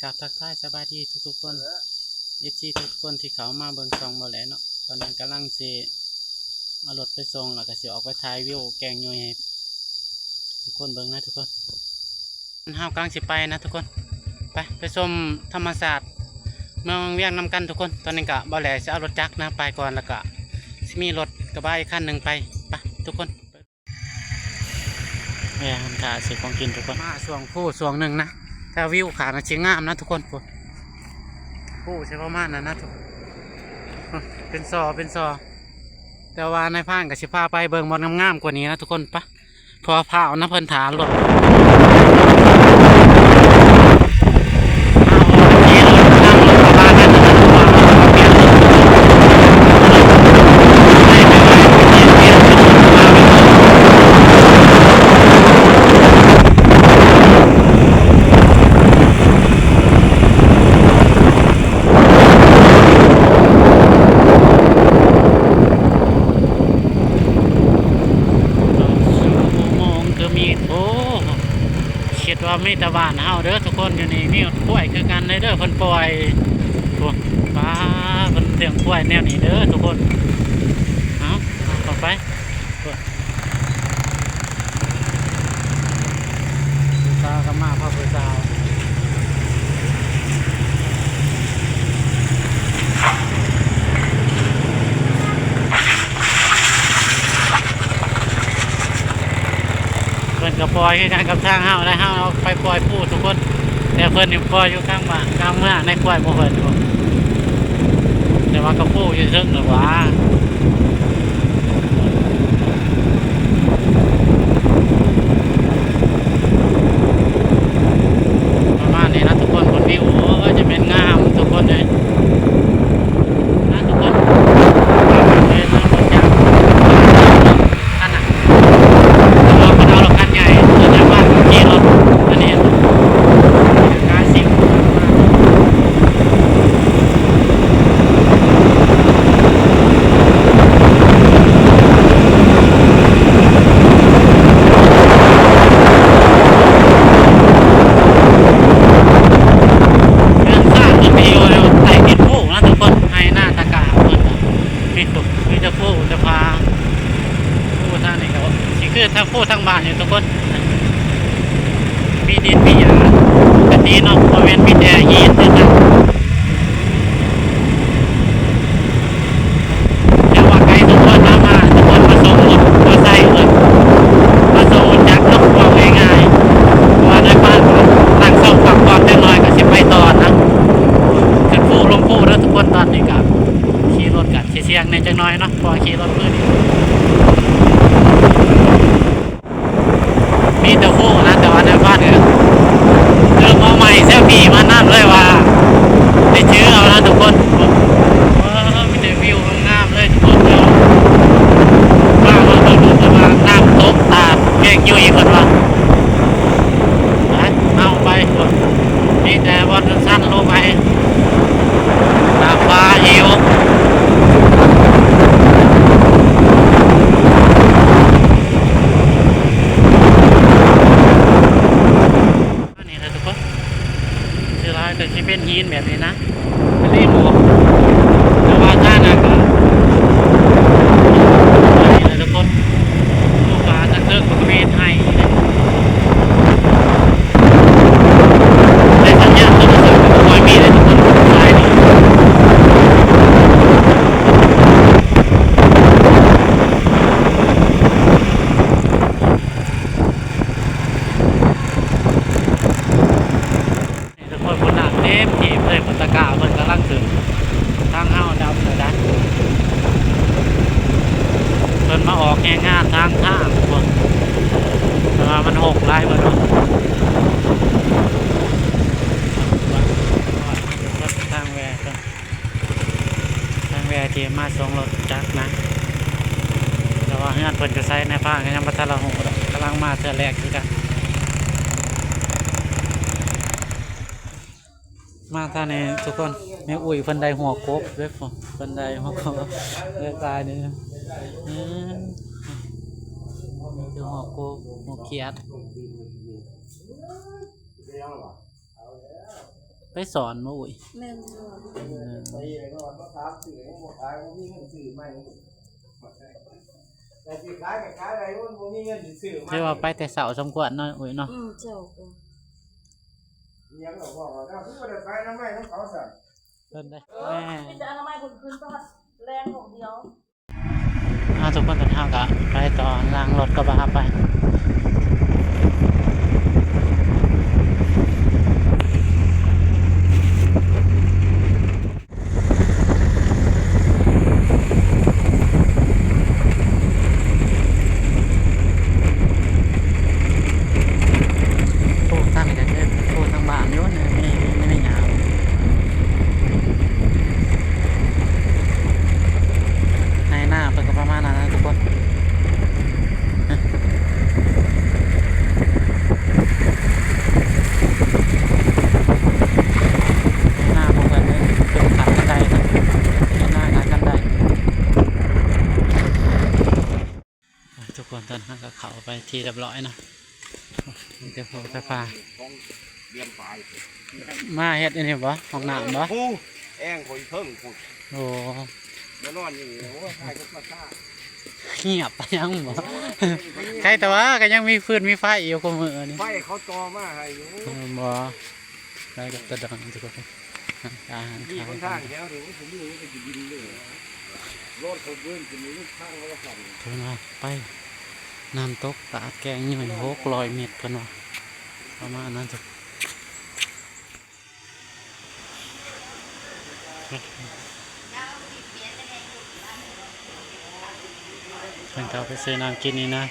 ກາບທັກທາຍສະບາຍດີທຸກໆຄົນ ເອັຟຊີທຸກໆຄົນທີ່ເຂົ້າມາເບິ່ງຊ່ອງບໍ່ແຫຼເນາະ. ຕອນນີ້ກຳລັງຊິເອົາລົດໄປສົ່ງ ແລ້ວກໍຊິອອກໄປຖ່າຍວິວແກ້ງຍຸ່ຍໃຫ້ທຸກຄົນເບິ່ງນະທຸກຄົນ. ເຮົາກຳລັງຊິໄປນະທຸກຄົນ ໄປ ໄປຊົມທຳມະຊາດເມືອງວັງວຽງນຳກັນທຸກຄົນ. ຕອນນີ້ກໍບໍ່ແຫຼຊິເອົາລົດຈັກນະໄປກ່ອນ ແລ້ວກໍຊິມີລົດກະບະອີກຄັນໜຶ່ງໄປ ໄປທຸກຄົນ. ແມ່ນ ຖ້າຊື້ຂອງກິນທຸກຄົນ ມາຊ່ວງພູຊ່ວງໜຶ່ງນະ ແຕ່ວິວຂ້າງນັ້ນຊິງາມນະທຸກຄົນ ພຸ້ນ ພູຊິປະມານນັ້ນນະທຸກຄົນ ເປັນຊໍ ເປັນຊໍ ແຕ່ວ່ານາຍພານກໍຊິພາໄປເບິ່ງບ່ອນງາມໆກວ່ານີ້ນະທຸກຄົນ ໄປ ເພາະວ່າຟ້າວນຳເພິ່ນຖ້າລົດ. ໂອ້ ຄິດວ່າມີແຕ່ບ້ານເຮົາເດີທຸກຄົນ ຢູ່ນີ້ມີຄວາຍຄືກັນເດີ ເພິ່ນປ່ອຍ ໂອ້ ປ້າ ເພິ່ນລ້ຽງຄວາຍແນວນີ້ເດີທຸກຄົນ. ເອົາ ເອົາເຂົ້າໄປ ຜູ້ສາວກໍມາ ພາຜູ້ສາວ ເພິ່ນກໍປ່ອຍຄືກັນກັບທາງເຮົາ ແລະເຮົາເອົາໄປປ່ອຍພູທຸກຄົນ ແຕ່ເພິ່ນນີ້ປ່ອຍຢູ່ກາງບ້ານກາງເມືອງ ໃນຄວາຍຂອງເພິ່ນ ແຕ່ວ່າກໍພູຢູ່ເທິງແລ້ວຫວາ. ປະມານນີ້ນະທຸກຄົນ ບ່ອນວິວ ໂອ້ຍ ຈະແມ່ນງາມທຸກຄົນເອີຍ ນະທຸກຄົນ ເອີຍ ທາງລົດຈັກ ອັນນະ ເອີ ເພິ່ນເອົາລົດຄັນໃຫຍ່ ເພິ່ນຈະມາຂີ່ລົດອັນນີ້ ກາຊິງ ເຮືອນຊານເພິ່ນກໍຢູ່ໃຕ້ຕີນພູນະທຸກຄົນ ໄຮ່ນາຕາກາເພິ່ນ ມີ ມີແຕ່ພູແຕ່ຜາ ພູທາງນີ້ກໍຊິຄືທາງພູທາງບ້ານຢູ່ທຸກຄົນ ມີດິນມີຫຍັງກະດີເນາະ ບໍ່ແມ່ນມີແຕ່ຫີນເດ້ ແຕ່ວ່າໄກສົມຄວນນະ ມາສົມຄວນມາສົ່ງລົດມອເຕີໄຊເພິ່ນ ມາສົ່ງລົດຈັກເນາະ ເວົ້າງ່າຍໆ ເພາະວ່າໃນບ້ານນັ່ງເຊົາພັກຜ່ອນຈັກໜ່ອຍກໍຊິໄປຕໍ່ນະ ຂຶ້ນພູລົງພູເດີທຸກຄົນ. ຕອນນີ້ກໍຂີ່ລົດກໍຊິສ່ຽງແດ່ຈັກໜ່ອຍເນາະ ເພາະວ່າຂີ່ລົດມື້ນີ້ ມີແຕ່ພູນະ ແຕ່ວ່າໃນບ້ານກໍເລີ່ມເອົາໄມ້ເຊລຟີມານຳເລີຍວ່າໄດ້ຈື່ເອົານະທຸກຄົນ. ວ້າວ ມີແຕ່ວິວງາມໆເລີຍທຸກຄົນເດີ ມາເບິ່ງດູເພິ່ນວ່ານ້ຳຕົກຕາດແກ້ງຍຸ່ຍເພິ່ນວ່າ ໄປ ເອົາໄປ ມີແຕ່ບ່ອນຊັນໆລົງໄປ ຕາມປ່າຫິວ ອັນນີ້ແຫຼະທຸກຄົນ ສ່ວນຫຼາຍກໍຊິເປັນຫີນແບບນີ້ນະ ເປັນຫີນໝວກ ແຕ່ວ່າທາງນັ້ນກໍ ອັນນີ້ແຫຼະທຸກຄົນ ພູຜາທາງເທິງມັນກໍມີໄຮ່ ໃນສັນຍານໂທລະສັບກໍບໍ່ຄ່ອຍມີເລີຍທຸກຄົນ ສາຍນີ້ ນີ້ທຸກຄົນ ພຸ້ນນະ ເຕັມທີ່ເລີຍ ພຸ້ນ ຕາກ້າເພິ່ນກຳລັງຂຶ້ນ ທາງເຮົາດຳແລ້ວນະ ເພິ່ນມາອອກແຮງງານທາງທາງພຸ້ນ ແຕ່ວ່າມັນຮົກຫຼາຍເພິ່ນວ່າ ທາງແວ່ເພິ່ນ ທາງແວ່ທີ່ມາສົ່ງລົດຈັກນະ ແຕ່ວ່າເຮືອນເພິ່ນຢູ່ໃສ ນາຍພານກໍຍັງບໍ່ທັນລະຮູ້ດອກ ກຳລັງມາເທື່ອແລກຄືກັນ. ມາທາງນີ້ທຸກຄົນ ແມ່ອຸ້ຍເພິ່ນໄດ້ຫົວກົບເດ້ ເພິ່ນໄດ້ຫົວກົບເລີຍຕາຍນີ້ ເອີ ມີແຕ່ຫົວກົບ ຫົວຂຽດ. ໄປສອນບໍ່ອຸ້ຍ? ແມ່ນຢູ່. ເອີ ໄປເນາະ ມາຖາມຊື້ ຍັງບໍ່ຂາຍ ບໍ່ມີເງິນຊື້ໃໝ່ ແຕ່ຊິຂາຍກໍຂາຍໄດ້ ມັນບໍ່ມີເງິນຊິຊື້ໃໝ່. ຖືວ່າໄປແຕ່ເຊົ້າສົມຄວນເນາະອຸ້ຍເນາະ. ອືມ ເຈົ້າກໍ ອີຫຍັງກໍບອກວ່າ ເຈົ້າຄືບໍ່ໄດ້ໄປນຳໄມ້ນຳເຂົາຊັ້ນ ເພິ່ນໄດ້ ເອີ ແມ່ ມີແຕ່ອະນາໄມເພິ່ນຄືນຕອນແລງພວກດຽວ. ເອົາ ທຸກຄົນ ຕອນນີ້ເຮົາກໍໄປຕໍ່ ນັ່ງລົດກະບະໄປ. ໂອ້ ທາງນີ້ກໍຄື ໂອ້ ທາງບ້ານຢູ່ ໃນ ໃນ ໃນ ໃນຫຍ້າ ໃນນາເພິ່ນກໍປະມານນັ້ນນະທຸກຄົນ. ນາພວກເພິ່ນເປັນຂັ້ນບັນໄດເນາະ ເປັນນາຂັ້ນບັນໄດ. ອ່ະ ທຸກຄົນ ຕອນນີ້ເຮົາກໍເຂົ້າໄປທີ່ຮຽບຮ້ອຍເນາະ ມີແຕ່ພວກສະພາ ສອງເດືອນປາຍ ມາເຮັດອັນນີ້ບໍ່? ຫ້ອງນ້ຳບໍ່? ໂອ້ ແອງຂ້ອຍເທິງພຸ້ນ. ໂອ້ ມານອນຢູ່ນີ້ ໂອ້ຍ ຕາຍກໍຊາ ງຽບປານຫຍັງບໍ່? ໂອ້ຍ ໃຄແຕ່ວ່າກໍຍັງມີຟືນມີໄຟຢູ່ຄູ່ມື້ນີ້ ໄຟເຂົາຕໍ່ມາໃຫ້ຢູ່. ເອີ ບໍ່ ໄດ້ກັບຕາດອງ ທຸກຄົນ ອາຫານ ມີຄົນທາງແຖວນີ້ ໂອ້ຍ ມີ ມັນກໍຊິບິນເລີຍ ລົດເຂົາເບິ່ງຂຶ້ນນີ້ ທາງລະສັນ ເພິ່ນວ່າໄປນ້ຳຕົກຕາດແກ້ງຍຸ່ຍ ຫົກຮ້ອຍເມັດ ເພິ່ນວ່າ ປະມານນັ້ນ. ເພິ່ນກໍເອົາໄປໃສ່ນ້ຳກິນນີ້ນະ.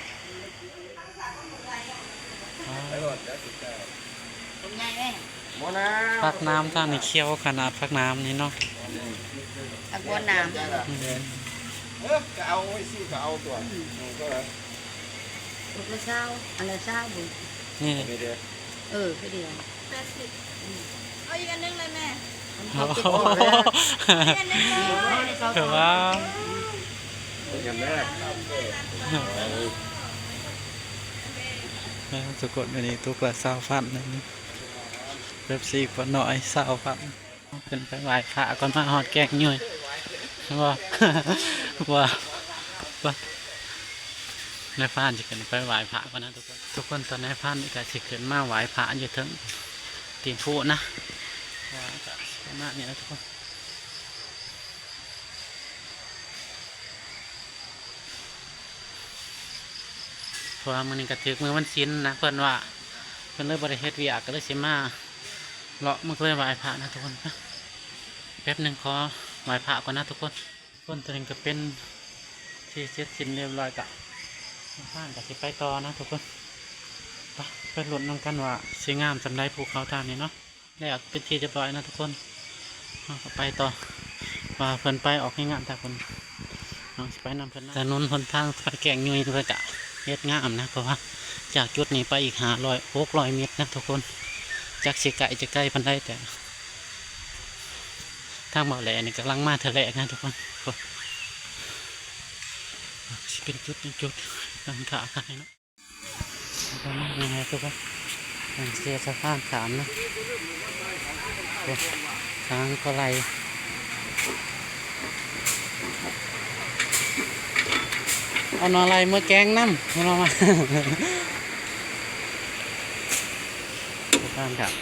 ຜັກໜາມທາງນີ້ຂຽວຂະໜາດ ຜັກໜາມນີ້ເນາະ ຜັກບົວໜາມ. ອືມ ເອີ ກໍເອົາໄວ້ຊິ ກໍເອົາຕົວະ ອືມ ເອີ ເທົ່າໃດ? ຖົງລະຊາວ ອັນລະຊາວບໍ? ນີ້ ເອີ ຄືດຽວ ແປດສິບ. ອືມ ເອົາອີກອັນໜຶ່ງເລີຍແມ່. ໂອ້ໂຫ ເອົາອີກອັນໜຶ່ງເລີຍ ຖືວ່າ ເອີ ທຸກຄົນ ອັນນີ້ຕຸກລະຊາວພັນ ອັນນີ້ເປັບຊີຂວດນ້ອຍຊາວພັນ. ຂຶ້ນໄປໄຫວ້ພະກ່ອນ ມາຮອດແກ້ງຍຸ່ຍ ບໍ່ ບໍ່ ບໍ່ ນາຍພານຊິຂຶ້ນໄປໄຫວ້ພະກ່ອນນະທຸກຄົນ. ທຸກຄົນ ຕອນນາຍພານນີ້ກໍຊິຂຶ້ນມາໄຫວ້ພະຢູ່ເທິງຕີນພູນະ ວ່າກໍປະມານນີ້ນະທຸກຄົນ. ເພາະວ່າມື້ນີ້ກໍຖືກມື້ວັນສິນນະ ເພິ່ນວ່າ ເພິ່ນເລີຍບໍ່ໄດ້ເຮັດວຽກ ກໍເລີຍຊິມາເລາະ ມາເລີຍໄຫວ້ພະນະທຸກຄົນ. ແປັບໜຶ່ງ ຂໍໄຫວ້ພະກ່ອນນະທຸກຄົນ. ຄົນ ຕອນນີ້ກໍເປັນທີ່ເສັດສິ້ນຮຽບຮ້ອຍ ກະ ນາຍພານກໍຊິໄປຕໍ່ນະທຸກຄົນ. ໄປ ໄປລຸ້ນນຳກັນວ່າຊິງາມສ່ຳໃດ ພູເຂົາທາງນີ້ເນາະ. ແລ້ວເປັນທີ່ຮຽບຮ້ອຍນະທຸກຄົນ ເຮົາກໍໄປຕໍ່ ວ່າເພິ່ນໄປອອກແຮງງານທາງພຸ້ນ ເຮົາຊິໄປນຳເພິ່ນນະ. ຖະໜົນຫົນທາງໄປແກ້ງຍຸ່ຍເພິ່ນກະເຮັດງາມນະ ເພາະວ່າຈາກຈຸດນີ້ໄປອີກຫ້າຮ້ອຍ ຫົກຮ້ອຍເມັດນະທຸກຄົນ. ຈັກຊິໃກ້ຈະໄກປານໃດ ແຕ່ທາງເບົາແຫຼນີ້ກຳລັງມາເທື່ອແລກນະທຸກຄົນ. ໂອ້ ຊິເປັນຈຸດເປັນຈຸດ ຕັ້ງທ່າຂາຍເນາະ. ປະມານນີ້ແຫຼະທຸກຄົນ ເສຍສະພານຂ້າມນະ. ໂອ້ ທາງກໍໄຫຼ ເອົາໜໍ່ໄຫຼເມືອແກງນຳ ເອົາໜໍ່ມາ ສະພານຂ້າມ.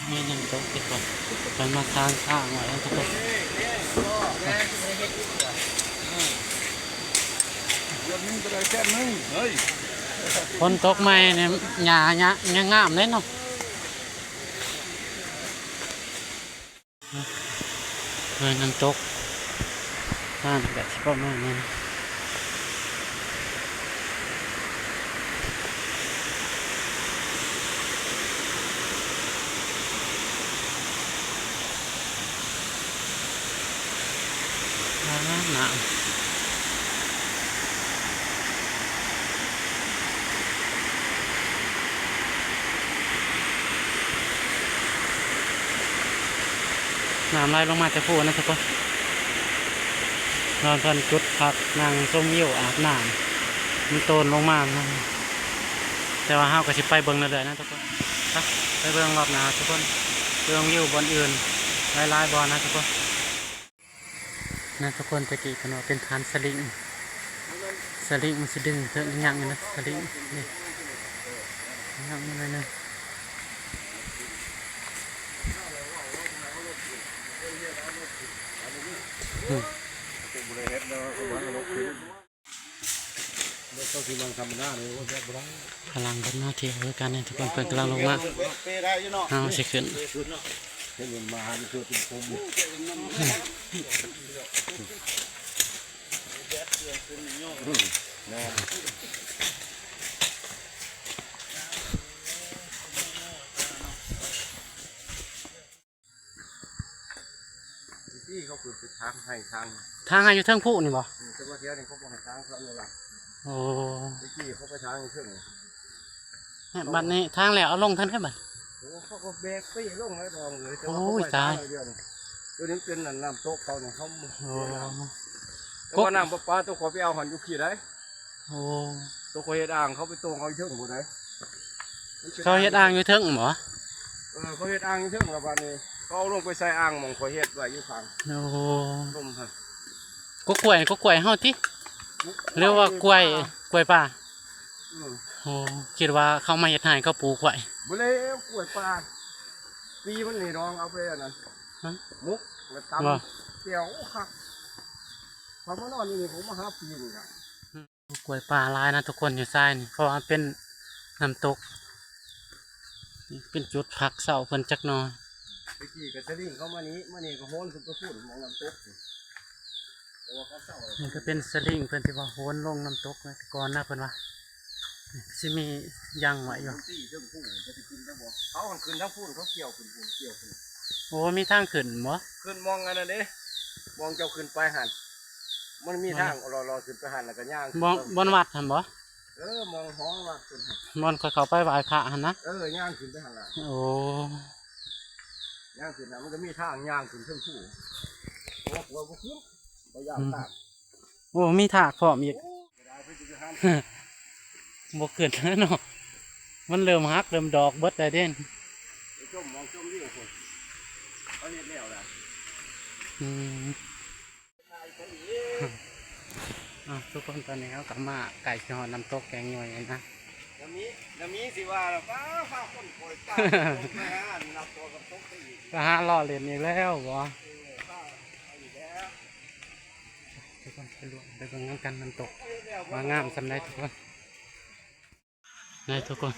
ມີນ້ຳຕົກທຸກຄົນ ເພິ່ນມາທາງທາງໄວ້ທຸກຄົນ. ຝົນຕົກໃໝ່ນີ້ ຫຍ້າ ຫຍ້າ ຫຍ້າງາມເດ້ເນາະ. ເອີ ນ້ຳຕົກ ນ້ຳກໍຊິປະມານນັ້ນ. ນ້ຳ ນ້ຳ ນ້ຳໄຫຼລົງມາແຕ່ພູນນະທຸກຄົນ. ເຮົາເພິ່ນຈຸດພັກນັ່ງຊົມວິວອາບນ້ຳ ມັນໂຕນລົງມານະ. ແຕ່ວ່າເຮົາກໍຊິໄປເບິ່ງເລື້ອຍໆນະທຸກຄົນ. ໄປເບິ່ງຮອບໜ້າທຸກຄົນ ເບິ່ງວິວບ່ອນອື່ນຫຼາຍໆບ່ອນນະທຸກຄົນ. ນະທຸກຄົນ ແຕ່ກີ້ເພິ່ນວ່າເປັນຖານສະລິງ ສະລິງມັນຊິດຶງເຖິງຍັງຢູ່ນະ ສະລິງນີ້ ຍັງຢູ່ໜ້ອຍໜຶ່ງ. ອືມ ບໍ່ໄດ້ເຮັດແລ້ວ ເຂົາວ່າເອົາລົງຄືນ ບໍ່ຕ້ອງຊິມາທຳໜ້າເລີຍ ບໍ່ໄດ້ ກຳລັງເພິ່ນມາທ່ຽວຄືກັນນະທຸກຄົນ ເພິ່ນກຳລັງລົງມາ ເຮົາຊິຂຶ້ນ ເຫັນມັນມາ ມັນຄືເປັນກົມ ອືມ ແມ່ນ. ທີ່ເຂົາຂຶ້ນໄປທາງໄຮ່ທາງ ທາງໄຮ່ຢູ່ເທິງພູນີ້ບໍ່? ອືມ ແຕ່ວ່າແຖວນີ້ເຂົາບໍ່ໃຫ້ທາງເຂົາຢູ່ລະ ໂອ້ ແຕ່ກີ້ເຂົາໄປທາງຢູ່ເທິງ ແມ່ນ ບັດນີ້ທາງແລ້ວ ເອົາລົງທາງໃດບັດ? ໂອ້ ເຂົາກໍແບກເປ້ລົງແລ້ວດອງເອີຍ ແຕ່ວ່າ ໂອ້ຍ ເຂົາໄປທາງ ຕາຍ ດຽວນີ້ ຕົວນີ້ເປັນນ້ຳຕົກເຂົານີ້ ເຂົາ ໂອ້ ແຕ່ວ່ານ້ຳປະປາຕົວຂ້ອຍໄປເອົາຫັ້ນຢູ່ພີ້ໃດ. ໂອ້ ຕົວຂ້ອຍເຮັດອ່າງ ເຂົາໄປຕົງເອົາຢູ່ເທິງພຸ້ນໃດ ເຂົາເຮັດອ່າງຢູ່ເທິງບໍ່? ເອີ ເຂົາເຮັດອ່າງຢູ່ເທິງ ແລ້ວບາດນີ້ເຂົາເອົາລົງໄປໃສ່ອ່າງໝ່ອງຂ້ອຍເຮັດໄວ້ຢູ່ຂ້າງ ໂອ້ ລົມຫັ້ນ ກໍກ້ວຍ ກໍກ້ວຍເຮົາຕິ ຫຼືວ່າກ້ວຍ ກ້ວຍປ່າ ອືມ ໂອ້ ຄິດວ່າເຂົາມາເຮັດໄຮ່ ເຂົາປູກໄວ້ ບໍ່ແລ້ວ ກ້ວຍປ່າ ປີມັນນີ້ດອງ ເອົາໄປອັນນັ້ນ ໝົກ ແລ້ວຕຳ ແຈ່ວ ໂອ້ ຄັກ ຂ້ອຍມານອນຢູ່ນີ້ ຜົມມາຫາປີນີ້ລະ. ກ້ວຍປ່າຫຼາຍນະທຸກຄົນ ຢູ່ຊາຍນີ້ ເພາະວ່າເປັນນ້ຳຕົກ ເປັນຈຸດພັກເຊົາເພິ່ນຈັກໜ່ອຍ ແຕ່ກີ້ກໍສະລິງເຂົາມານີ້ ມານີ້ກໍໂຫນຂຶ້ນໄປພຸ້ນ ໝ່ອງນ້ຳຕົກ ແຕ່ວ່າເຂົາເຊົາ ນີ້ກໍເປັນສະລິງເພິ່ນທີ່ວ່າໂຫນລົງນ້ຳຕົກແຕ່ກ່ອນນະ ເພິ່ນວ່າຊິມີຍັງໄວ້ຢູ່ ມັນຕີເທິງພູ ມັນຊິຂຶ້ນໄປບໍ່? ເຂົາຫັ້ນຂຶ້ນທາງພຸ້ນ ເຂົາກ່ຽວຂຶ້ນພຸ້ນ ກ່ຽວຂຶ້ນ ໂອ້ ມີທາງຂຶ້ນບໍ່? ຂຶ້ນໝ່ອງອັນນັ້ນເດ້ ໝ່ອງເຈົ້າຂຶ້ນໄປຫັ້ນ ມັນມີທາງເລາະໆຂຶ້ນໄປຫັ້ນ ແລ້ວກໍຍ່າງຂຶ້ນ ບ່ອນ ບ່ອນວັດຫັ້ນບໍ່? ເອີ ໝ່ອງຫໍວັດເພິ່ນຫັ້ນ ບ່ອນຂ້ອຍເຂົ້າໄປໄຫວ້ພະຫັ້ນນະ ເອີ ຍ່າງຂຶ້ນໄປຫັ້ນລະ ໂອ້ ຍ່າງຂຶ້ນນະ ມັນກໍມີທາງຍ່າງຂຶ້ນເທິງພູ ແຕ່ວ່າຂ້ອຍບໍ່ຂຶ້ນ ຂ້ອຍຢ້ານ ອືມ ທາງ ໂອ້ ມີທາກພ້ອມອີກ ໂອ້ ບໍ່ຂຶ້ນແລ້ວເນາະ ມັນເລີ່ມຫັກເລີ່ມດອກເບິດແລ້ວເດ້ ໄປຊົມໝ່ອງຊົມວິວພຸ້ນ ເຂົາເຮັດແລ້ວລະ ອືມ. ອ່າ ທຸກຄົນ ຕອນນີ້ເຮົາກໍມາໃກ້ຊິຮອດນ້ຳຕົກແກ້ງຍູຍແລ້ວນະ ນາມີ ນາມີຊິວ່າລະ ປ້າ ພາຄົນຂ້ອຍ ປ້າ ໄປຫານ້ຳຕົກ ນ້ຳຕົກໄປອີກ ໄປຫາລໍ້ຫຼິ້ນອີກແລ້ວບໍ? ເອີ ພາໄປອີກແລ້ວ ທຸກຄົນ ໄປລວມ ໄປເບິ່ງນຳກັນນ້ຳຕົກ ວ່າງາມສ່ຳໃດທຸກຄົນ. ນີ້ທຸກຄົນ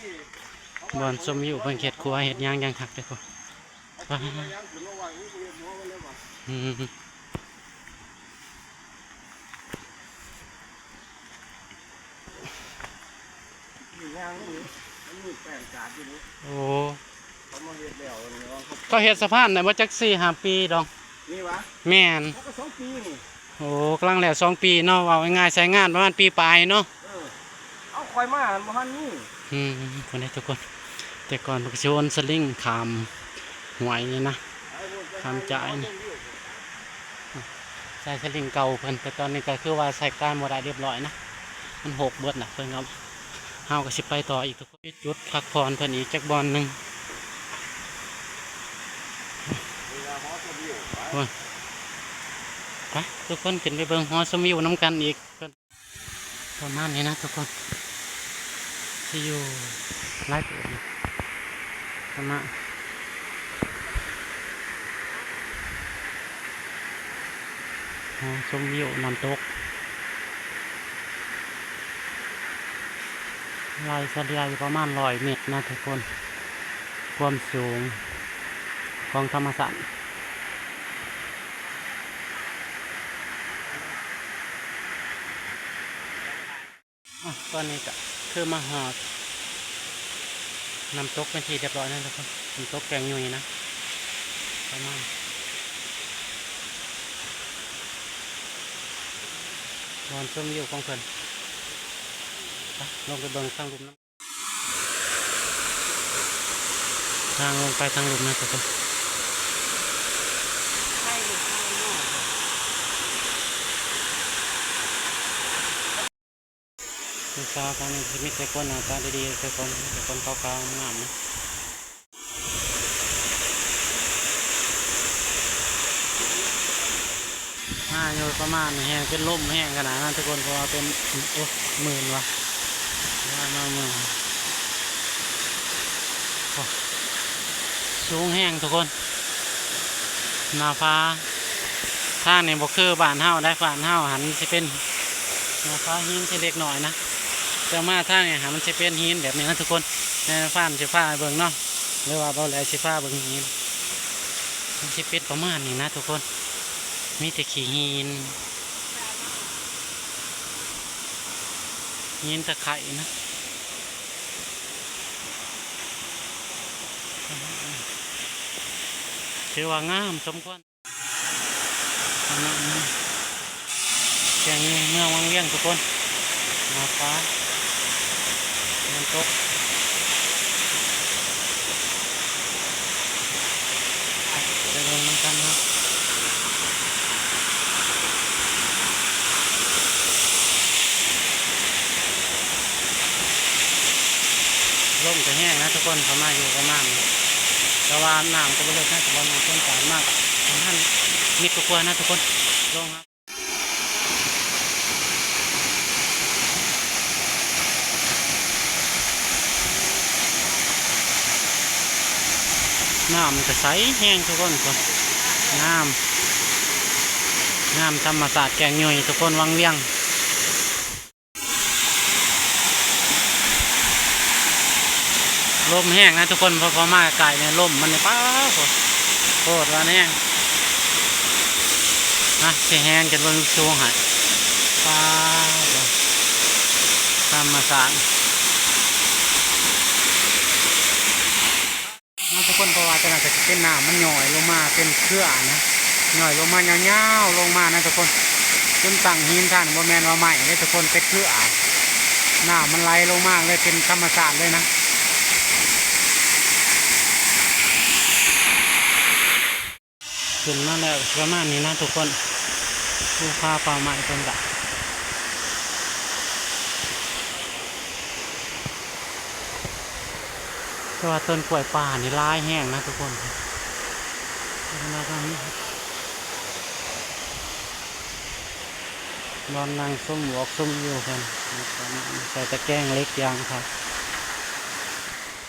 ບ່ອນຊົມວິວເພິ່ນເຮັດຄົວເຮັດຫຍັງຢ່າງຄັກເດີ້ ອືມ ໂອ້ ເຂົາມາເຮັດແລ້ວ ເຂົາເຮັດສະພານໄດ້ບໍ່ຈັກສີ່ຫ້າປີດອກ ນີ້ຫວາ? ແມ່ນ ເຂົາກໍສອງປີນີ້ ໂອ້ ກຳລັງແລ້ວສອງປີເນາະ ເວົ້າງ່າຍໆ ໃຊ້ງານປະມານປີປາຍເນາະ ເອີ ເອົາ ຂ້ອຍມາຫັ້ນບໍ່ທັນມີ ອືມ ພຸ້ນເດ້ທຸກຄົນ ແຕ່ກ່ອນເພິ່ນກໍຊິໂຫນສະລິງຂ້າມຫ້ວຍນີ້ນະ ຂ້າມຈາຍນີ້ ໃຊ້ສະລິງເກົ່າເພິ່ນ ແຕ່ຕອນນີ້ກໍຄືວ່າໃຊ້ການບໍ່ໄດ້ ລຽບຮ້ອຍນະ ມັນຫົກເບິດນະ ເພິ່ນກໍ ເຮົາກໍຊິໄປຕໍ່ອີກ ຈຸດພັກຜ່ອນເພິ່ນອີກຈັກບ່ອນໜຶ່ງ ໂອ້ຍ ໄປທຸກຄົນ ຂຶ້ນໄປເບິ່ງຫໍຊົມວິວນຳກັນອີກ ປະມານນີ້ນະທຸກຄົນ ຊິຢູ່ຫຼາຍເຕີບຢູ່ ປະມານ ຫໍຊົມວິວນ້ຳຕົກ ໄລ່ສະເລ່ຍຢູ່ປະມານຮ້ອຍເມັດນະທຸກຄົນ ຄວາມສູງຂອງທຳມະຊາດ ອ່ະ ຕອນນີ້ກະຄືມາຮອດນ້ຳຕົກເປັນທີ່ຮຽບຮ້ອຍແລ້ວທຸກຄົນ ນ້ຳຕົກແກ້ງຍຸ່ຍນະ ປະມານ ບ່ອນຊົມວິວຂອງເພິ່ນ ໄປ ລົງໄປເບິ່ງທາງລຸ່ມນຳ ທາງລົງໄປທາງລຸ່ມນະທຸກຄົນ. ຜູ້ສາວທາງນີ້ຊິມີແຕ່ຄົນໜ້າຕາດີໆ ແຕ່ຄົນ ແຕ່ຄົນຂາວໆ ງາມໆ ນະ. ມາຢູ່ປະມານນີ້ ແຮງເປັນລົມແຮງຂະໜາດນັ້ນທຸກຄົນ ເພາະວ່າເປັນ ໂອ້ ມື່ນວ່າ ມາ ມາມື່ນ ໂອ້ ສູງແຮງທຸກຄົນ ໜ້າຜາ. ທາງນີ້ບໍ່ຄືບ້ານເຮົາໄດ໋ ບ້ານເຮົາຫັ້ນຊິເປັນໜ້າຜາຫີນຊິເລັກນ້ອຍນະ ແຕ່ມາທາງນີ້ຫັ້ນມັນຊິເປັນຫີນແບບນີ້ນະທຸກຄົນ. ແມ່ນຟານຊິພາເບິ່ງເນາະ ຫຼືວ່າເບົາແຫຼຊິພາເບິ່ງຫີນ ມັນຊິເປັນປະມານນີ້ນະທຸກຄົນ ມີແຕ່ຂີ້ຫີນ ຫີນຕະໄຄນະ ຖືວ່າງາມສົມຄວນ. ແກ່ງເມືອງວັງວຽງທຸກຄົນ ໜ້າຜາ ຝົນຕົກ ໄປເບິ່ງນຳກັນເນາະ. ລົມກໍແຮງນະທຸກຄົນ ເຂົ້າມາຢູ່ປະມານນີ້ ແຕ່ວ່ານ້ຳກໍບໍ່ເລິກນະ ແຕ່ວ່ານ້ຳຕົ້ນຕານມາປະມານເມັດກວ່າໆນະທຸກຄົນ ລົງ ນ້ຳກໍໃສແຮງທຸກຄົນ ງາມ ງາມທຳມະຊາດແກ້ງຍຸ່ຍທຸກຄົນ ວັງວຽງ. ລົມແຮງນະທຸກຄົນ ພໍ ພໍມາໃກ້ໆນີ້ ລົມມັນນີ້ ປ້າໂທ້ ໂພດວ່າແຮງ ນະ ຊິແຮງຈົນເບິ່ງສູງໃຫ້ ປ້າໂທ້ ທຳມະຊາດ. ເນາະທຸກຄົນ ເພາະວ່າຕອນນັ້ນກໍຊິເປັນນ້ຳມັນຍ້ອຍລົງມາເປັນເຄືອນະ ຍ້ອຍລົງມາຍາວໆລົງມານະທຸກຄົນ ຈົນຕັ້ງຫີນທ່ານ ບໍ່ແມ່ນວ່າໄມ້ເດ້ທຸກຄົນ ເປັນເຄືອ ນ້ຳມັນໄຫຼລົງມາເລີຍ ເປັນທຳມະຊາດເລີຍນະ. ຂຶ້ນມາແລ້ວປະມານນີ້ນະທຸກຄົນ ພູຜາປ່າໄມ້ເພິ່ນກະ ແຕ່ວ່າຕົ້ນກ້ວຍປ່ານີ້ຫຼາຍແຮງນະທຸກຄົນ ມາທາງນີ້ ບ່ອນນັ່ງຊົມວອກຊົມວິວເພິ່ນ ໃສ່ຕະແກງເຫຼັກຢ່າງຄັກ.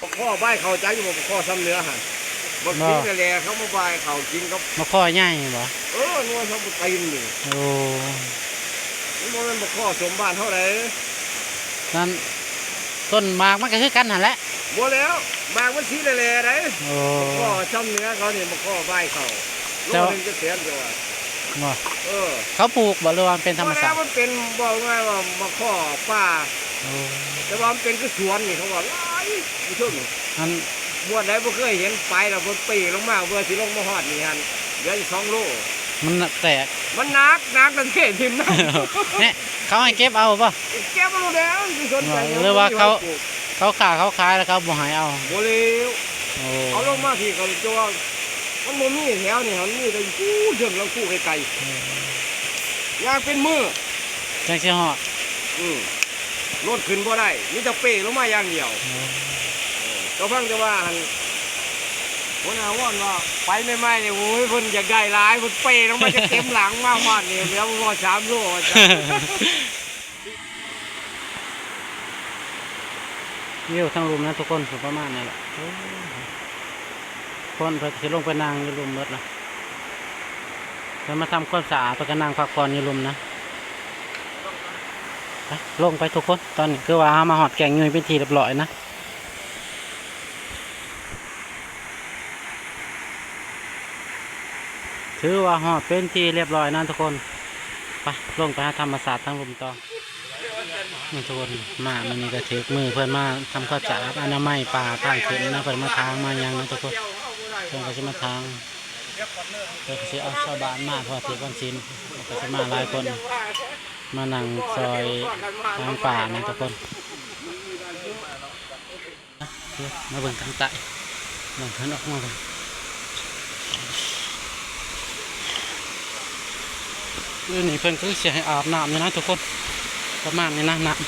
ປາຄໍ່ບາຍເຂົ້າ ຈັກຢູ່ບໍ່? ປາຄໍ່ຊຳເໜືອຫັ້ນ ບັກສີແຫຼະ ເຂົາມາບາຍເຂົ້າກິນກັບ ປາຄໍ່ໃຫຍ່ບໍ່? ເອີ ໜ່ວຍເຂົາບໍ່ຕີນນີ້ ໂອ້ ມັນບໍ່ແມ່ນປາຄໍ່ສົມບ້ານເຮົາໃດ ນັ້ນ ຕົ້ນໝາກມັນກໍຄືກັນຫັ້ນແຫຼະ ບໍ່ແລ້ວ ໝາກມັນສີແຫຼະໆໃດ ໂອ້ ປາຄໍ່ຊຳເໜືອເຂົານີ້ ປາຄໍ່ບາຍເຂົ້າ ໂລໜຶ່ງຈັກແສນກວ່າ ບໍ່ ເອີ ເຂົາປູກບໍ່ ຫຼືວ່າມັນເປັນທຳມະຊາດ? ບໍ່ແລ້ວ ມັນເປັນ ເວົ້າງ່າຍວ່າໝາກຄໍ່ປ່າ ໂອ້ ແຕ່ວ່າມັນເປັນຄືສວນນີ້ ເຂົາວ່າຫຼາຍຢູ່ເທິງ ອັນ ບ່ອນໃດບໍ່ເຄີຍເຫັນ ໄປແລ້ວເພິ່ນເປ້ລົງມາ ເພື່ອຊິລົງມາຮອດນີ້ຫັ້ນ ເຫຼືອຢູ່ສອງໂລ ມັນແຕກ ມັນໜັກ ໜັກແລ້ວເທຖິ້ມນຳ ແນ່ ເຂົາໃຫ້ເກັບເອົາບໍ່? ເກັບເອົາແລ້ວ ຊິສົນໃຈຫຍັງ ຫຼືວ່າເຂົາ ເຂົາຄ້າເຂົາຂາຍແລ້ວເຂົາບໍ່ໃຫ້ເອົາ ບໍ່ແລ້ວ ໂອ້ ເອົາລົງມາພີ້ກໍຈະວ່າ ມັນບໍ່ມີແຖວນີ້ ມັນມີແຕ່ຢູ່ເທິງຫຼັງພູໄກໆ ຍ່າງເປັນມື້ຈັ່ງຊິຮອດ ອື ລົດຂຶ້ນບໍ່ໄດ້ ມີແຕ່ເປ້ລົງມາຢ່າງດຽວ ໂອ້ ເອີ ກໍຟັງແຕ່ວ່າຫັ້ນ ຫົວໜ້າວອນວ່າໄປໃໝ່ໆນີ້ ໂອ້ຍ ເພິ່ນຢາກໄດ້ຫຼາຍ ເພິ່ນເປ້ລົງມາຈະເຕັມຫຼັງ ມາຮອດນີ້ ເຫຼືອບໍ່ພໍສາມໂລວ່າຊັ້ນ. ວິວທາງລຸ່ມນະທຸກຄົນ ປະມານນີ້ແຫຼະ ໂອ້ ຄົນເພິ່ນຊິລົງໄປນັ່ງຢູ່ລຸ່ມໝົດລະ ເພິ່ນມາທຳຄວາມສະອາດ ເພິ່ນກໍນັ່ງພັກຜ່ອນຢູ່ລຸ່ມນະ ໄປ ລົງໄປທຸກຄົນ ຕອນນີ້ຄືວ່າເຮົາມາຮອດແກ້ງຍຸ່ຍເປັນທີ່ຮຽບຮ້ອຍນະ. ຖືວ່າຮອດເປັນທີ່ຮຽບຮ້ອຍນະທຸກຄົນ ໄປ ລົງໄປຫາທຳມະຊາດທາງລຸ່ມຕໍ່ ນີ້ທຸກຄົນ ມາມື້ນີ້ກໍຖືກມື້ເພິ່ນມາທຳຄວາມສະອາດອະນາໄມປ່າທາງຂຶ້ນນະ ເພິ່ນມາຖາງມາຫຍັງນະທຸກຄົນ ເພິ່ນກໍຊິມາຖາງ ເພິ່ນກໍຊິເອົາຊາວບ້ານມາ ເພາະວ່າຖືກວັນສິນ ເພິ່ນກໍຊິມາຫຼາຍຄົນ ມານັ່ງຊ່ອຍຖາງປ່ານະທຸກຄົນ. ມາເບິ່ງທາງໃຕ້ ເບິ່ງເພິ່ນອອກມາເບິ່ງ ຢູ່ນີ້ເພິ່ນຄືຊິໃຫ້ອາບນ້ຳຢູ່ນະທຸກຄົນ ປະມານນີ້ນະ ນ້ຳ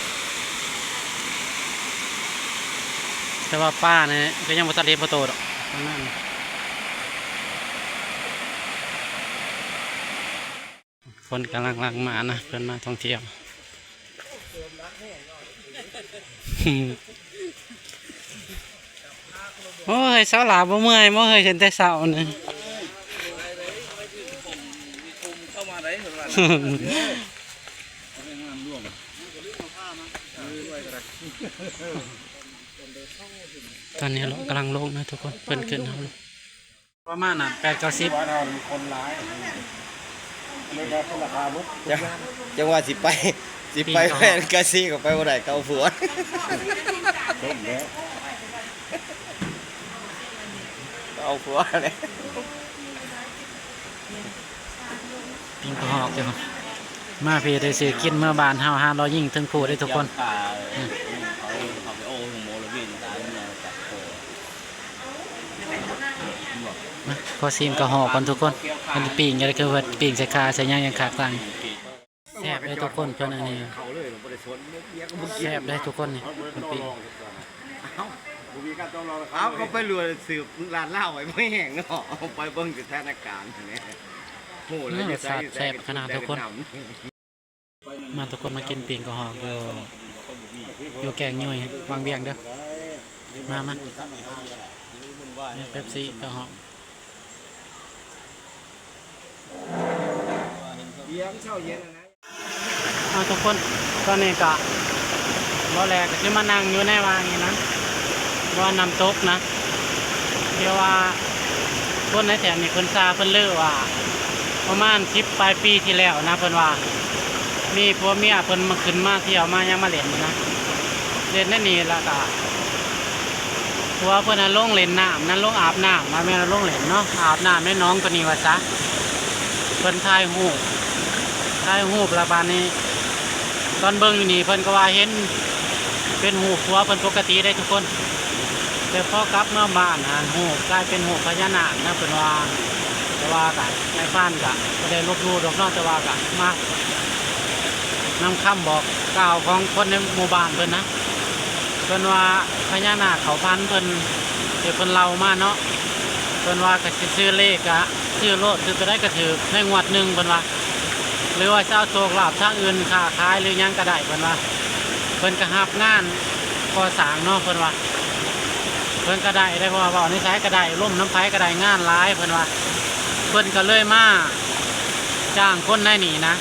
ແຕ່ວ່າປ່ານີ້ກໍຍັງບໍ່ທັນເຫັນປາໂຕດອກ ປະມານນີ້. ຄົນກຳລັງຫຼັ່ງມານະ ເພິ່ນມາທ່ອງທ່ຽວ. ໂອ້ຍ ສາວຫຼ້າບໍ່ເມື່ອຍບໍ່ເຮີ້ຍ ເຫັນແຕ່ເຊົ້ານີ້? ຕອນນີ້ເຮົາກຳລັງລົງນະທຸກຄົນ ເພິ່ນຂຶ້ນເຮົາ ປະມານນັ້ນ ແປດເກົ້າສິບ ຄົນຫຼາຍ ເລີຍວ່າຄົນລາຄາໝົດ. ຈັງ ຈັງວ່າຊິໄປ ຊິໄປແຂວງກາສີກໍໄປບໍ່ໄດ້ ເຂົາຜົວ ເຂົາຜົວແຫຼະ. ປີ້ງກະຮອກເຈົ້າ ມາພີ້ໄດ້ຊື້ກິນເມືອບ້ານເຮົາ ຫາລໍຍິງເທິງພູເດ້ທຸກຄົນ. ມາ ຂໍຊີມກະຮອກກ່ອນທຸກຄົນ ມັນປີ້ງຈັ່ງໃດ ຄືວ່າປີ້ງໃສ່ຂ່າໃສ່ຫຍັງ ຫຍັງຄັກຕ່າງ. ແຊບເດ້ທຸກຄົນ ເພິ່ນອັນນີ້ ແຊບເດ້ທຸກຄົນນີ້ ເພິ່ນປີ້ງ. ເອົາ ເຂົາໄປລວຍສືບຮ້ານລາວໄວ້ບໍ່ແຫ້ງເນາະ ໄປເບິ່ງສະຖານະການຫັ້ນແຫຼະ ໂຫ ແລ້ວຢູ່ໃສ ແຊບຂະໜາດທຸກຄົນ. ມາທຸກຄົນມາກິນປີ້ງກະຮອກຢູ່ ຢູ່ແກ້ງຍຸ້ຍ ວັງວຽງເດີ້. ມາ ມາ ເປັບຊີກະຮອກ. ເອົາທຸກຄົນ ຕອນນີ້ກະບໍ່ແລກ ກະຊິມານັ່ງຢູ່ໃນວ່າງນີ້ນະ ບ່ອນນ້ຳຕົກນະ ທີ່ວ່າຄົນໃນແຖວນີ້ເພິ່ນຊາເພິ່ນລືວ່າ ປະມານສິບປາຍປີທີ່ແລ້ວນະ ເພິ່ນວ່າມີຜົວເມຍເພິ່ນມາ ຂຶ້ນມາທ່ຽວມາຫຍັງມາຫຼິ້ນນະ ຫຼິ້ນໃນນີ້ ແລ້ວກະ ຜົວເພິ່ນນະລົງຫຼິ້ນນ້ຳນະ ລົງອາບນ້ຳ ວ່າແມ່ນວ່າລົງຫຼິ້ນເນາະ ອາບນ້ຳໃນໜອງໂຕນີ້ວ່າຊະ. ເພິ່ນຖ່າຍຮູບ ຖ່າຍຮູບແລ້ວບາດນີ້ ຕອນເບິ່ງຢູ່ນີ້ເພິ່ນກໍວ່າເຫັນເປັນຮູບຜົວເພິ່ນປົກກະຕິເດ້ທຸກຄົນ ແຕ່ພໍກັບເມືອບ້ານຫັ້ນ ຮູບກາຍເປັນຮູບພະຍານາກນະ ເພິ່ນວ່າ. ແຕ່ວ່າກະ ນາຍພານກະບໍ່ໄດ້ລົບຫຼູ່ດອກເນາະ ແຕ່ວ່າກະມານຳຄຳບອກກ່າວຂອງຄົນໃນໝູ່ບ້ານເພິ່ນນະ ເພິ່ນວ່າພະຍານາກເຂົ້າຝັນເພິ່ນ ທີ່ເພິ່ນເລົ່າມາເນາະ ເພິ່ນວ່າກະຊິຊື້ເລກກະຊື້ໂລດ ຊື້ໂຕໃດກະຖືກໃນງວດໜຶ່ງ ເພິ່ນວ່າ ຫຼືວ່າຈະເອົາໂຊກລາບທາງອື່ນ ຄ້າຂາຍຫຼືຫຍັງກະໄດ້ ເພິ່ນວ່າ. ເພິ່ນກະຮັບງານກໍ່ສ້າງເນາະ ເພິ່ນວ່າ ເພິ່ນກະໄດ້ເດ້ ເພາະວ່າເວົ້າໃນໃສກະໄດ້ ລົມນຳໃຜກະໄດ້ ງານຫຼາຍ ເພິ່ນວ່າ. ເພິ່ນກະເລີຍມາຈ້າງຄົນໃນນີ້ນະ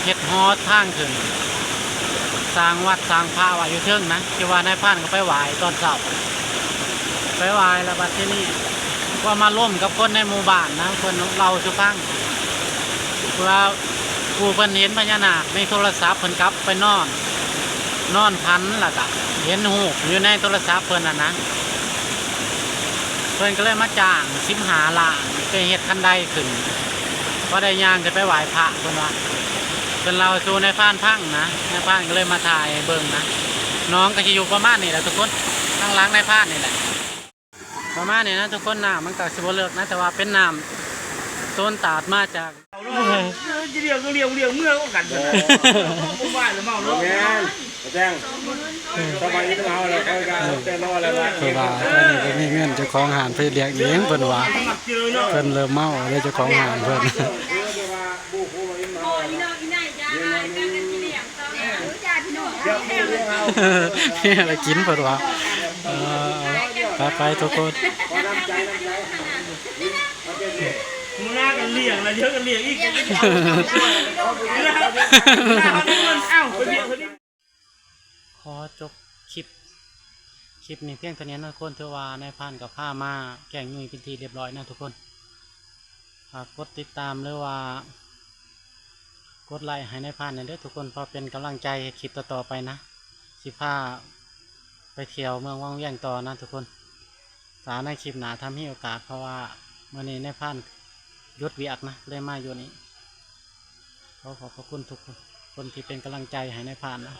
ເຮັດຫໍທາງຂຶ້ນ ສ້າງວັດສ້າງພະໄວ້ຢູ່ເທິງນະ ທີ່ວ່ານາຍພານກໍໄປໄຫວ້ຕອນເຊົ້າ ໄປໄຫວ້ແລ້ວບັດທີນີ້ ກໍມາລົມກັບຄົນໃນໝູ່ບ້ານນະ ເພິ່ນເລົ່າສູ່ຟັງ ເພາະວ່າຜູ້ເພິ່ນເຫັນພະຍານາກໃນໂທລະສັບ ເພິ່ນກັບໄປນອນ ນອນຝັນ ແລ້ວກະເຫັນຮູບຢູ່ໃນໂທລະສັບເພິ່ນຫັ້ນນະ ເພິ່ນກໍເລີຍມາຈ້າງສິບຫ້າລ້ານ ໄປເຮັດຄັນໄດຂຶ້ນ ພໍໄດ້ຍ່າງຂຶ້ນໄປໄຫວ້ພະ ເພິ່ນວ່າ ເພິ່ນເລົ່າສູ່ນາຍພານຟັງນະ ນາຍພານກໍເລີຍມາຖ່າຍໃຫ້ເບິ່ງນະ. ໜອງກໍຊິຢູ່ປະມານນີ້ແຫຼະທຸກຄົນ ທາງຫຼັງນາຍພານນີ້ແຫຼະ ປະມານນີ້ນະທຸກຄົນ. ນ້ຳມັນກໍຊິບໍ່ເລິກນະ ແຕ່ວ່າເປັນນ້ຳໂຕນຕາດມາຈາກ ເອີ ຈະລ້ຽງກໍລ້ຽງ ລ້ຽງເມືອກໍກັນ ເອີ ບໍ່ວ່າແລ້ວເມົາເນາະ ແມ່ນ ແຈ້ງ ສະບາຍດີເຮົາແລ້ວ ເຂົາກໍແຕ່ນອນແລ້ວ ເພາະວ່າອັນນີ້ບໍ່ມີເງິນ ເຈົ້າຂອງຮ້ານເພິ່ນລ້ຽງເອງ ເພິ່ນວ່າ ເພິ່ນເລີ່ມເມົາແລ້ວ ເຈົ້າຂອງຮ້ານເພິ່ນ ແລ້ວກິນເພິ່ນວ່າ ເອີ ໄປໆ ທຸກຄົນ ຫົວໜ້າກໍລ້ຽງແລ້ວ ດຽວກໍລ້ຽງອີກ ຂໍຈົບຄລິບ ຄລິບນີ້ພຽງເທົ່ານີ້ນະທຸກຄົນ ຖືວ່ານາຍພານກໍພາມາແກ້ງຍຸ້ຍເປັນທີ່ຮຽບຮ້ອຍນະທຸກຄົນ. ຝາກກົດຕິດຕາມ ຫຼືວ່າກົດໄລ້ໃຫ້ນາຍພານແດ່ເດີ້ທຸກຄົນ ເພື່ອເປັນກຳລັງໃຈເຮັດຄລິບຕໍ່ໆໄປນະ ຊິພາໄປທ່ຽວເມືອງວັງວຽງຕໍ່ນະທຸກຄົນ. ຖ້າໃນຄລິບໜ້າຖ້າມີໂອກາດ ເພາະວ່າມື້ນີ້ນາຍພານຢຸດວຽກນະ ເລີຍມາຢູ່ນີ້. ຂໍຂອບພະຄຸນທຸກຄົນທີ່ເປັນກຳລັງໃຈໃຫ້ນາຍພານນະ.